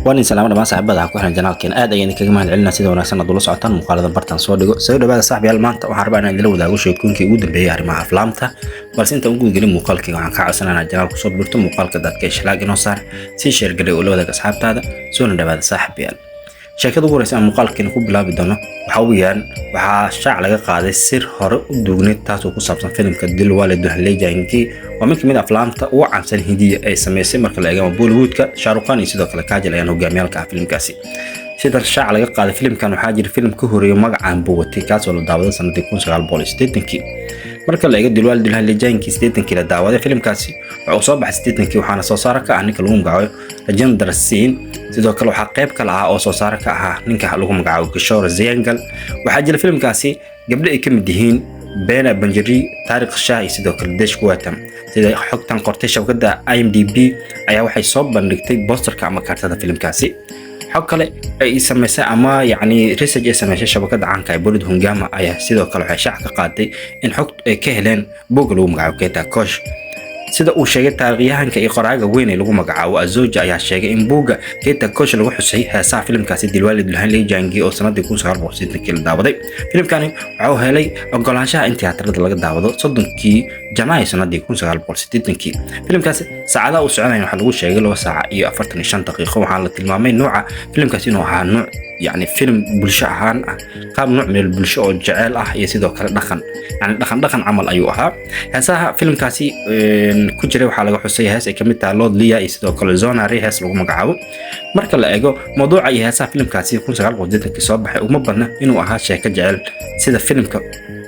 Waan idin salaamo dhammaan saaxiibada ku xiran channelkeen. Aad ayaan idinkaga mahad celinaa sida wanaagsan aad ula socotaan muuqaalada bartan soo dhigo. Soo dhawaada, saaxiibayaal. Maanta waxaan rabaa inaan idinla wadaago sheekooyinkii ugu dambeeyay arrimaha aflaamta, balse intaan u gudgelin muuqaalkayga, waxaan kaa codsanaa inaad channelka kusoo biirto. Muuqaalka dadka like inoo saar, sii share garee oo la wadaag asxaabtaada. Soona dhawaada, saaxiibayaal. Sheekada ugu horeysa aan muuqaalkeena ku bilaabi doono waxa weeyaan, waxaa shaac laga qaaday sir hore u duugneyd, taasoo ku saabsan filimka Dilwale Dulhania Le Jayenge. Waa mid kamid aflaamta ugu caansan Hindiya ay sameysay marka la eego Bollywoodka. Shah Rukh Khan iyo sidoo kale Kajol ayaan hogaamiyaalka ah filimkaasi. Sida shaac laga qaaday filimkan, waxaa jira filim ka horeeyo magacaan buu watay, kaasoo la daawaday sanadii 1980-kii. Marka la eego Dilwale Dulhania Le Jayenge 80-kii la daawaday, filimkaasi wuxuu soo baxay 80-kii, waxaana soo saare ka ah ninka lagu magacaabo Rajendra Singh. Sidoo kale waxaa qayb kale ah oo soo saare ka ahaa ninka lagu magacaabo Kishore Saingal. Waxaa jira filimkaasi gabdho ay ka mid yihiin Bina Banerjee, Taariq Shah iyo sidoo kale Desh Gautam. Sida xogtan qortay shabakadda IMDb ayaa waxay soo bandhigtay posterka ama kaartada filimkaasi. Xog kale ay samaysay ama yacni research ay samaysay shabakadda caanka ee Bollywood Hungama ayaa sidoo kale waxay shaac ka qaaday in xog ay ka heleen buugga lagu magacaabo Gita Kosh. Sida uu sheegay taariikhyahanka iyo qoraaga weyn ee lagu magacaabo Azoja ayaa sheegay in buugga Gita Kosh lagu xusay heesaha filimkaasi Dilwale Dulhania Le Jayenge oo sanadii 1980-kii la daawaday. Filimkani waxa uu helay ogolaanshaha in tiyaatarada laga daawado 30-kii Janaayo sanadii 1980-kii. Filimkaasi saacadaha uu soconaya waxaa lagu sheegay 2 saac iyo 45 daqiiqo. Waxaa la tilmaamay nooca filimkaasi inuu ahaa nooc yacni filim bulsho ahaan ah, qaab nooc meel bulsho oo jeceel ah iyo sidoo kale dhaqan, yani dhaqan dhaqan camal ayuu ahaa. Heesaha filimkaasi ku jiray waxaa laga xusay hees ay kamid tahay Lord Lia iyo sidoo kale Zonari hees lagu magacaabo. Marka la eego mawduuca iyo heesaha filimkaasi 1980-kii soo baxay, uma badna inuu ahaa sheeko jecel sida filimka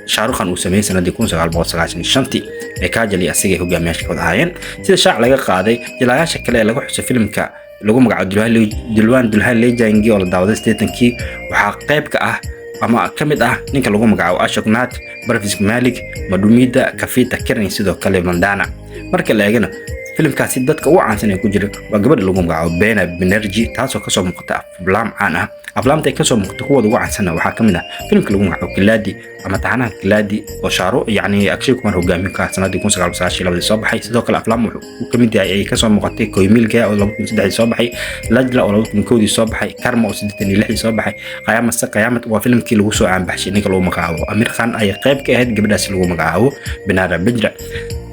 Shah Rukh Khan uu sameeyey sanadii 1995-tii ee Kajol iyo asiga ay hogaamiyaasha wada ahaayeen. Sida shaac laga qaaday, jilaayaasha kale ee laga xusay filimka lagu magacaabo Dilwale Dulhania Le Jayenge oo la daawaday 80-kii waxaa qayb ka ah ama ka mid ah ninka lagu magacaabo Ashok Nath, Parvez Malik, Madhumita, Kavita Kiran, sidoo kale Vandana. Marka la eegana filimkaasi, dadka ugu caansan ee ku jira waa gabadha lagu magacaabo Bina Banerjee, taasoo kasoo muuqata aflaam caan ah. Aflaamta ay kasoo muuqata kuwooda ugu caansanna waxaa kamid ah filimka lagu magacaabo Khiladi ama taxanaha Khiladi oo Shah Rukh yacni Akshay Kumar hogaamiye ka sanadii 1992-dii soo baxay. Sidoo kale aflaam wuxuu ka mid yahay ay kasoo muuqatay Koi Mil Gaya oo 2003-dii soo baxay, Lajla oo 2001-dii soo baxay, Karma oo 86-dii soo baxay, Qayaamad Se Qayaamad waa filimkii lagu soo caanbaxshay ninka lagu magacaabo Aamir Khan ayay qayb ka ahayd gabadhaasi lagu magacaabo Bina Banerjee.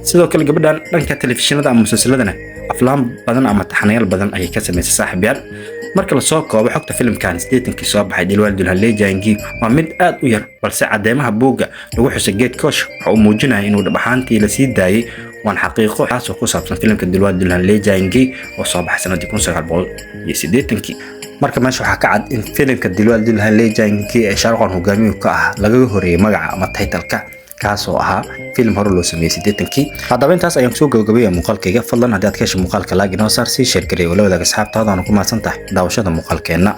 Sidoo kale gabadhan dhanka telefishinada ama musalsaladana aflaam badan ama taxanayaal badan ayay ka samaysay. Saaxiibyaal, marka lasoo koobo xogta filimkan 80-kii soo baxay Dilwale Dulhania Le Jayenge waa mid aad u yar, balse cadeymaha buugga lagu xusay Gate Kosh waxa uu muujinaya inuu dhab ahaantii lasii daayay. Waan xaqiiqo taasoo ku saabsan filimka Dilwale Dulhania Le Jayenge oo soo baxay sanadii 1980-kii. Marka meesha waxaa ka cad in filimka Dilwale Dulhania Le Jayenge ee Shah Rukh Khan hogaamiyuhu ka ah lagaga horeeyay magaca ama titleka, kaasoo ahaa filim hore loo sameeyey 80-kii. Haddaba intaas ayaan kusoo gabagabeeya muuqaalkayga. Fadlan haddii aad ka heshay muuqaalka, like inoo saar, sii share garee oo la wadaag asxaabtaada. Waana ku mahadsan tahay daawashada muuqaalkeenna.